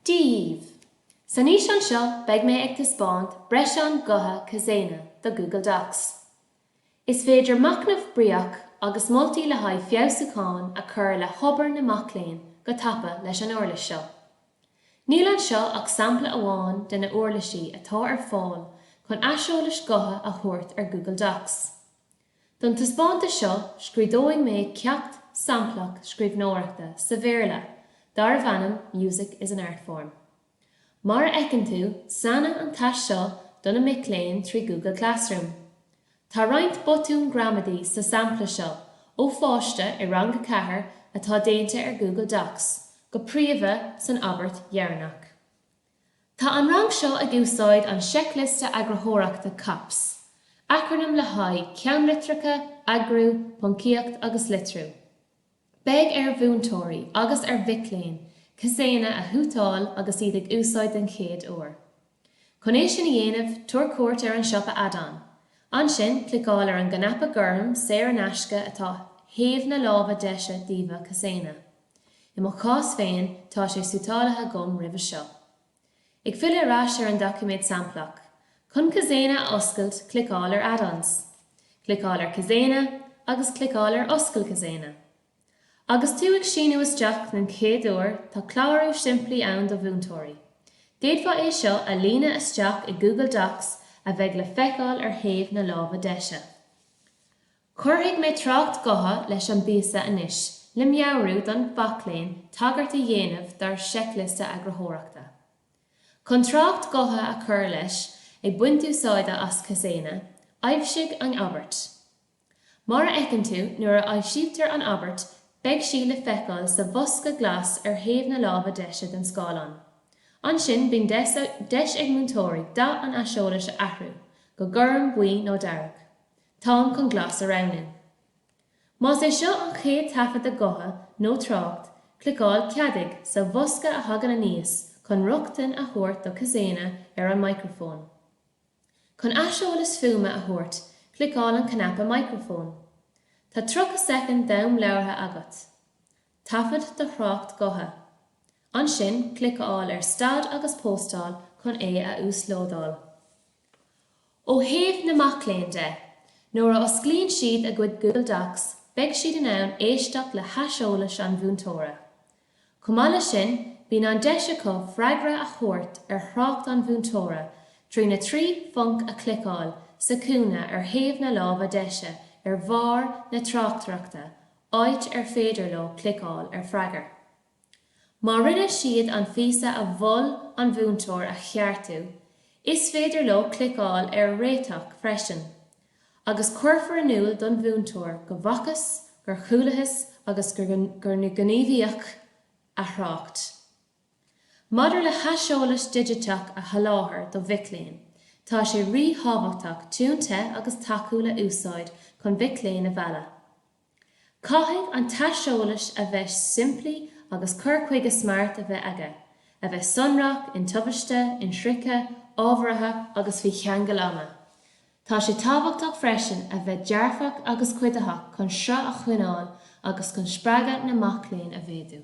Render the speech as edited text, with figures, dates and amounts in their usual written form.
Dia dhaoibh! San fhíseán seo beidh mé ag taispeáint breiseán gutha Kaizena do Google Docs. Is féidir machnamh bríoch agus moltaí le haghaidh feabhsúcháin a chur le hobair na mac léinn go tapa leis an uirlis seo. Níl anseo ach sampla amháin de na uirlisí atá ar fáil chun aiseolais gutha a thabhairt ar Google Docs. Don taispeántas seo, scrúdóidh mé ceacht samplach scríbhneoireachta sa Bhéarla darbh ainm Music is an Art Form. Mar a fheiceann tú, sannadh an tasc seo do na mic léinn trí Google Classroom. Tá roinnt botún gramadaí sa sampla seo ó pháiste i Rang 4 atá déanta ar Google Docs, go príomha san abairt dheireanach. Tá an rang seo ag úsáid an seicliosta eagarthóireachta CAPS, acrainm le haghaidh Ceannlitreacha, Eagrú, Poncaíocht agus Litriú. Beidh ar mhúinteoirí agus ar mhic léinn Kaizena a shuiteáil agus iad ag úsáid den chéad uair. Chun é sin a dhéanamh, tabhair cuairt ar an siopa add-on. Ansin, cliceáil ar an gcnaipe gorm saor in aisce atá thaobh na láimhe deise d'íomha Kaizena. I mo chás féin, tá sé suiteáilte agam roimhe seo. Ag filleadh ar ais ar an doiciméad samplach. Chun Kaizena a oscailt, cliceáil ar Add-ons. Cliceáil ar Kaizena, agus cliceáil ar Oscail Kaizena. Agus tú ag síniú isteach den chéad uair, tá clárú simplí ann do mhúinteoirí. D'fhéadfá é seo a líonadh isteach i Google Docs a bheidh le feiceáil ar thaobh na láimhe deise. Cuirfidh mé trácht gutha leis an bpíosa anois le meabhrú don mhac léinn tagairt a dhéanamh dár seicliosta eagarthóireachta. Chun trácht gutha a chur leis ag baint úsáide as Kaizena, aibhsigh an abairt. Mar a fheiceann tú, nuair a aibhsítear an abairt, beidh sí le feiceáil sa bhosca glas ar thaobh na láimhe deise den scáileán. Ansin bíonn deis ag múinteoirí dath an aiseolais a athrú go gorm, buí nó dearg. Táim chun glas a roghnú. Más é seo an chéad taifeadadh gutha nó trácht, cliceáil Ceadaigh sa bhosca a thagann aníos chun rochtain a thabhairt do Kaizena ar an micreafón. Chun aiseolas fuaime a thabhairt, cliceáil an cnaipe Microphone. Tá 30 soicind d'am labhartha agat. Taifead do thrácht gutha. Ansin, cliceáil ar Stad agus Póstáil chun é a uaslódáil. Ó thaobh na mac léinn de, nuair a osclaíonn siad a gcuid Google Docs beidh siad in ann éisteacht le haiseolais an mhúinteora. Chomh maith leis sin, bíonn an deis acu freagra a thabhairt ar thrácht an mhúinteora trí na 3 phonc a chliceáil sa chúinne ar thaobh na láimhe deise ar bharr na tráchtaireachta, áit ar féidir leo cliceáil ar Freagair. Má rinne siad an phíosa a mhol an mhúinteoir a cheartú, is féidir leo cliceáil ar Réiteach freisin, agus cuirfear in iúl don mhúinteoir go bhfacthas, gur chualathas agus gur gníomhaíodh a thrácht. Maidir le haiseolas digiteach a sholáthar do mhic léinn, tá sé ríthábhachtach tiún te agus tacúil a úsáid chun mhic léinn a mhealladh. Caithfidh an t-aiseolas a bheith simplí agus cur chuige smart a bheith aige, a bheith sonrach, intomhaiste, inshroichte, ábhartha agus faoi cheangal ama. Tá sé tábhachtach freisin a bheith dearfach agus cuiditheach chun sruth a choinneáil agus chun spreagadh na mac léinn a mhéadú.